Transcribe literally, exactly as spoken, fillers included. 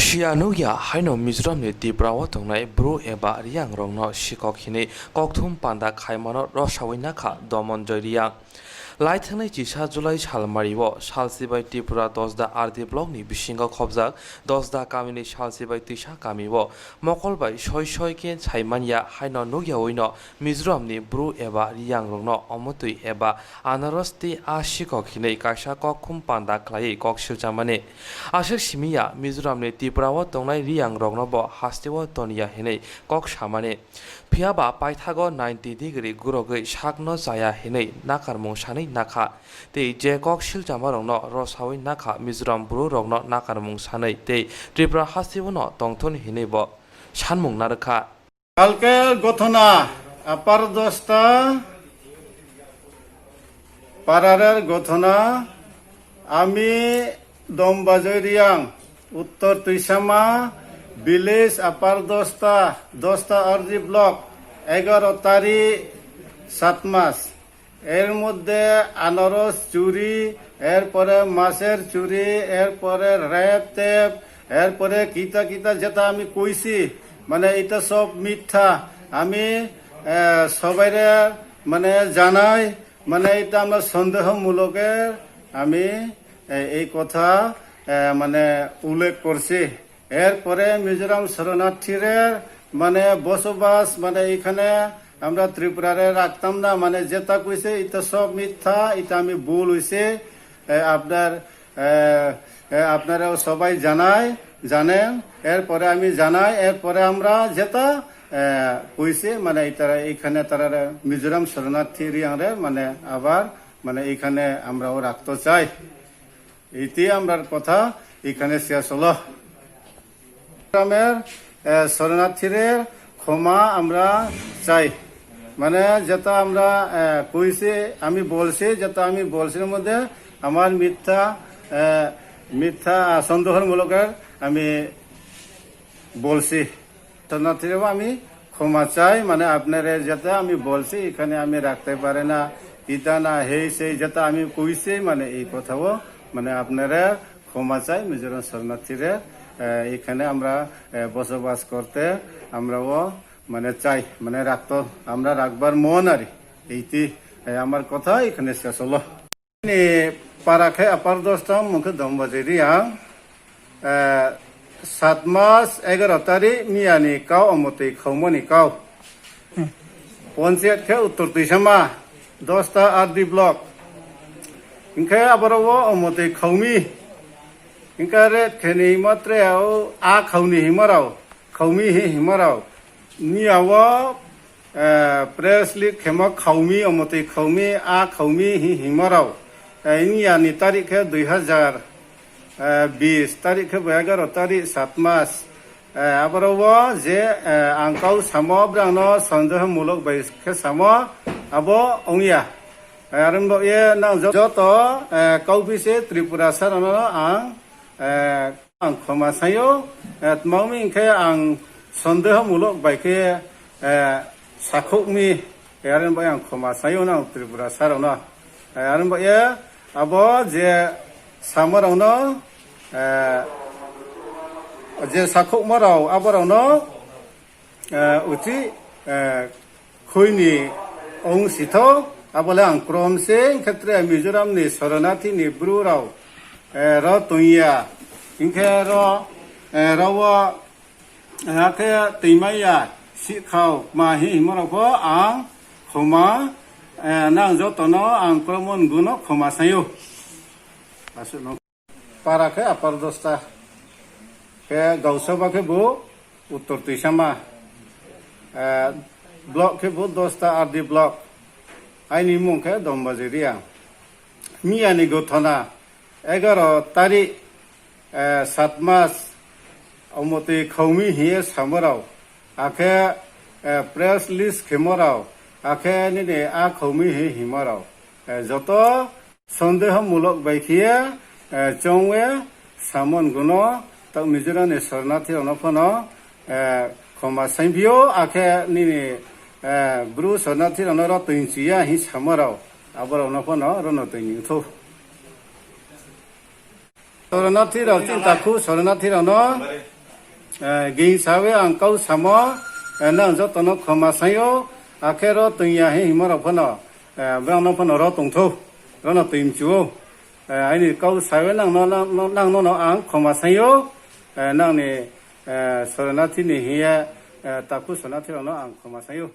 Siya nukya haino Mizoramni Tripura o tongnai Bru eba Riyangrokno sikok hinwi kokthum panda khaimano rwsawi nakha Domonjoy Riyang. Laithangnai chisa July salmario salsi bai Tripura Dosda R D blockni bisingo khobjak Dosda kamini salsi bai twisa kamio mokol bai soi soi khe saimanya haino nukyaoino Mizoramni Bru eba Riyangrokno omotwi eba anaros tei a sikok hinwi kaisa kokthum panda khlaiwi kok silchamani. Aswk simiya Mizoramni Tripura o tongnai Riyangrokno bo hasteo toniya hinwi kok samani. Phiyaba paithago ninety degree gurogwi sakno chaya hinwi nakarmung sanwi nakha. Tei je kok silchamarokno rwsawi nakha Mizoram Bru rokno nakarmung sanwi tei Tripura hasteo no tongthun hinwi bo sanmung narwkha. কালকের ঘটনা, আপার দস্তা পাড়ারের ঘটনা। আমি দমবাজৈ রিয়াং, উত্তর তুইসামা, ভিলেজ আপার দস্তা, দস্তা আরজি ব্লক, এগারো তারিখ, সাত মাস। এর মধ্যে আনারস চুরি, এরপরে মাছের চুরি, এরপরে রেপ টেপ, এরপরে কিতা কিতা যেটা আমি কইছি, মানে এটা সব মিথ্যা। আমি, আহ, সবাইরে মানে জানাই, মানে এটা আমরা সন্দেহমূলকের আমি, আহ, এই কথা, আহ, মানে উল্লেখ করছি। এরপরে মিজোরাম শরণার্থীরে মানে বসবাস, মানে এখানে আমরা ত্রিপুরারে রাখতাম না, মানে যেটা কইছে এটা সব মিথ্যা, এটা আমি ভুল হইছে। এ, আপনার, এ, এ, আপনারাও সবাই জানায়, জানেন। এরপরে আমি জানাই, এরপরে আমরা যেটা, এ, কইছে, মানে এটারা এখানে তারা মিজোরাম শরণার্থী রিয়াংরে মানে আবার মানে এখানে আমরাও রাখতে চাই। এটি আমরার কথা এখানে শেষ হলো। গ্রামের, এ, শরণার্থীদের ক্ষমা আমরা চাই। মানে যেটা আমরা, এ, কইছি, আমি বলছি, যেটা আমি বলছি এর মধ্যে আমার মিথ্যা, এ, মিথ্যা, আ, সন্দেহমূলকের আমি বলছি। শরণার্থীরাও আমি ক্ষমা চাই, মানে আপনারা যেটা আমি বলছি, এখানে আমি রাখতে পারে না, ইটা না, হেই সেই যেটা আমি কইছি, মানে এই কথাও, মানে আপনারা ক্ষমা চাই, মিজোরাম শরণার্থীরা, আহ, এখানে আমরা, আহ, বসবাস করতে আমরাও মানে চাই, মানে রাখতো, আমরা রাখবার মন আর এইটি, আহ, আমার কথা এখানে শেষ হলো। Ni para khe apar dosta mung khe dong baje ri ang. Eh, sat mas egaro tari miya ni kau omo twi khaumani kau. Ponchayat khe Uttor Tuisama, dosta R D block. Hinkhe aboro o omo twi khaumi. Hinkhe ret khe ni matre o a khauni himarao, khaumi hi himarao. Miya o eh, press leak khemo khaumi, omo twi khaumi, a khaumi hi himorao. Eh, ini ani tarik khe dui hazar, eh, bis tarik khe bo egaro tarik sat mas. Eh, aboro o je, eh, ang kau samo brangno sondeho mulok bai khe samo abo ongya. Eh, arembo ye nang jo-, joto, eh, kau bise Tripura sarano ang, eh, Ang khoma sayo, eh, tmangmi hinkhe ang sondeho mulok bai khe, eh, sakhokmi, eh, aren bai ang khoma sayo nang Tripura sarokno. Eh, aren bai, eh, abo je samarokno, eh, je sakhokmarok aborokno, eh, uchi, eh, khuini ong sitho, abole ang krom se, hinkhe tre Mizoram ni Soronati ni bru rao, eh, ro tongya, hinkhe ro, eh, ro o, eh, khe twimaiya sikhao ma hi himorok pho ang khoma, eh, nang jotono ang kromo nguno khoma sayo. Aswkno. Para khe Upper Dosta, khe Gausaba khe bo Uttor Tuisama, eh, block khe bo Dosta R D block, aini mung khe Dombaji Riya. Miya ni gothona egaro tarik, eh, sat mas, omotwi khaumi hiye samorao, akhe, eh, press list khemorao, akhe nini a khaumi hi himorao, eh, joto Sondeho mulok bai khiye, eh, chongwe samon guno, tak Mizoram ni Soronati rokno phano, eh, khoma sainphio, akhe nini, eh, bru Soronati rokno ro twi chiya hi samorao, aborokno phano rono twi ningthu. Soronati rok chinta khu Soronati rokno, Eh, gini sawi ang kau samo, eh, nang jotono khoma sayo, akhe ro tungya he himo rok phano, eh, brang no phano ro tungtho, ro no twi mchu o. Eh, aini kau sawi nang no, nang, nang no, no ang khoma sayo, eh, nang ni, eh, Soronati ni hiya, eh, taku Soronati rok no ang khoma sayo.